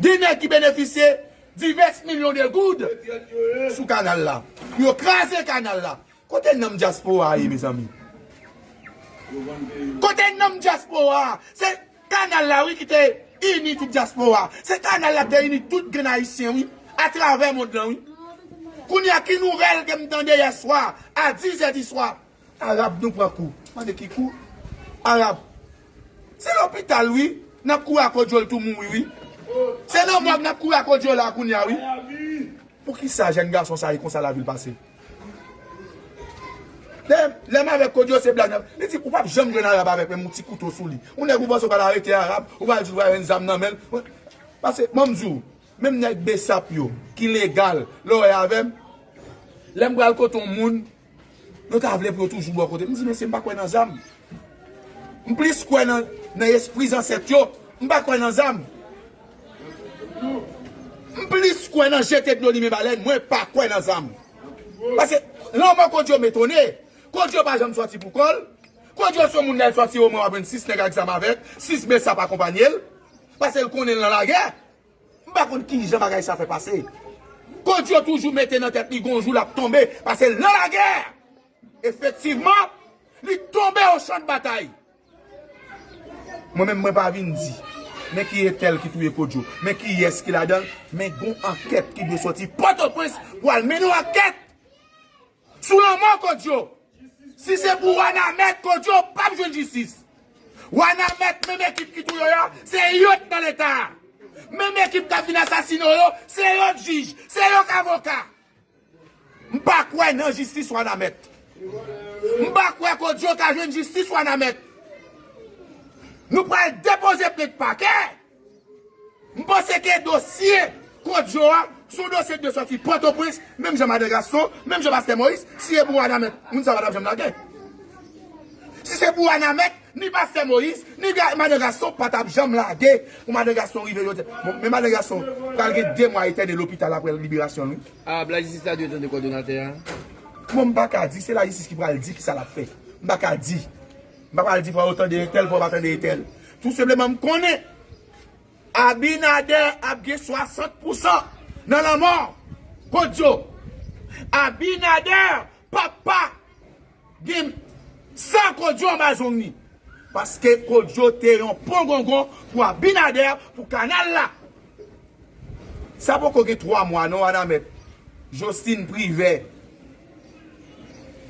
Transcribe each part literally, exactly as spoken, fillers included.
Gen nèg ki benefisye divès milyon de goud sou kanal la. Yo kraze kanal la. Kote nanm dyaspora a ye, mezanmi? Kote nanm dyaspora a? Se kanal la, wi, ki te ini tout dyaspora a. Se kanal la ki te ini tout grenn ayisyen, wi, atravè mond lan, wi. Kounye a, ki nouvèl ke m tande yè swa a dis è di swa? Arab, nou pran kou. Mande ki kou? Arab. Se lopital, wi. N ap kouri ak Kodjo, l tou mouri, wi. Se nan mòg n ap kouri ak Kodjo la kounye a, wi. Poukisa jèn gason sa ye konsa lavi l pase? Lè, lè m avèk Kodjo, se blag n ap. Li di, ou p ap janm jwenn Arab avèk menm yon ti kouto sou li. Yon nèg ou panse w pral arete Arab, ou pral di w pral jwenn zam nan men l. Pase, ban m di w, menm nèg besap yo, ki legal, lè w wè avè m, lè m pral kote yon moun, yo ta vle pou yo toujou bò kote. M di, mesye, m pa kwè nan zam. M plis kwè nan, nan espri zansèt yo. M pa kwè nan zam. M plis kwè nan jete dlo limen balèn. Mwen pa kwè nan zam. Paske lanmò Kodjo m etone. Kodjo pa janm sòti pou kò l. Kodjo se yon moun lè l sòti omwen w ap jwenn sis nèg ak zam avèk, sis besap akonpanye l. Paske l konnen l nan lagè. M pa konn kijan bagay sa fè pase. Kodjo toujou mete nan tèt li gon jou l ap tonbe, paske l nan lagè. Efektivman, li tonbe o chan de batay. Mwen menm, mwen pa vin di, men ki entèl ki touye Kodjo, men kiyès ki ladan l, men gon ankèt ki dwe sòti Pòtoprens pou al mennen yon ankèt sou lanmò Kodjo. Si se pou Wanament, Kodjo p ap jwenn jistis. Wanament, menm ekip ki touye yo a, se yo k nan Leta a. Menm ekip k ap vin asasine yo, se yo k jij, se yo k avoka. M pa kwè nan jistis Wanament. M pa kwè Kodjo ka jwenn jistis Wanament. Nou pral depoze plent pakè. M panse ke dosye Kodjo a, se yon dosye ki dwe sòti Pòtoprens, menm jan Madan Gaston, menm jan Pastè Moyiz, si se pou Wanament, moun sa pa t ap janm lage. Si se pou Wanament, ni Pastè Moyiz, ni Ga-, Madan Gaston pa t ap janm lage pou Madan Gaston rive jodi a. Bon, men Madan Gaston pral gen de mwa entène lopital apre liberasyon l, wi. Ah, lajistis la dwe tande kòdonatè a. Bon, m pa ka di, se lajistis ki pral di kisa l ap fè. M pa ka di. M pa pral di fò yo tande entèl, fò yo pa tande entèl. Tou senpleman, m konnen Abinader ap gen swasant pousan nan lanmò Kodjo. Abinader p ap pa gen san Kodjo anba zong li. Paske Kodjo te yon pongongon pou Abinader, pou kanal la. Sa poko gen twa mwa non, Wanament. Jocelyn Privè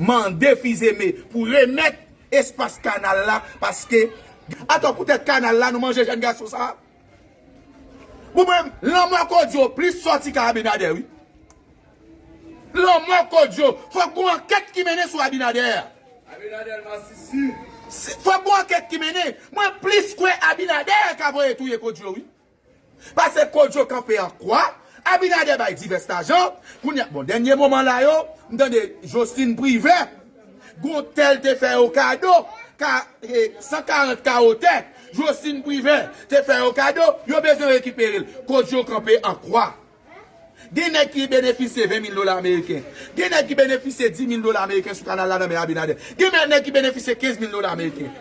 mande Fils-Aimé pou remèt espas kanal la, paske, atò, poutèt kanal la, nou manje jèn gason sa. Bon, mwen, lanmò Kodjo plis sòti ka Abinader, wi. Lanmò Kodjo, fòk gon ankèt ki mennen sou Abinader. Abinader masisi. Si, fòk gon ankèt ki mennen. Mwen plis kwè Abinader ka voye touye Kodjo, wi. Paske Kodjo kanpe an kwa, Abinader bay divès lajan. Kounye a, bon, dènye moman la yo, m tande Jocelyn Privè, gon tè l te fè yo kado, ka, e, san karant kawo tè, Jocelyn Privè te fè yo kado, yo bezwen rekipere l. Kodjo kanpe an kwa. Gen nèg ki benefisye ven mil dola ameriken. Gen nèg ki benefisye di mil dola ameriken sou kanal la nan men Abinader. Gen nèg ki benefisye kenz mil dola ameriken.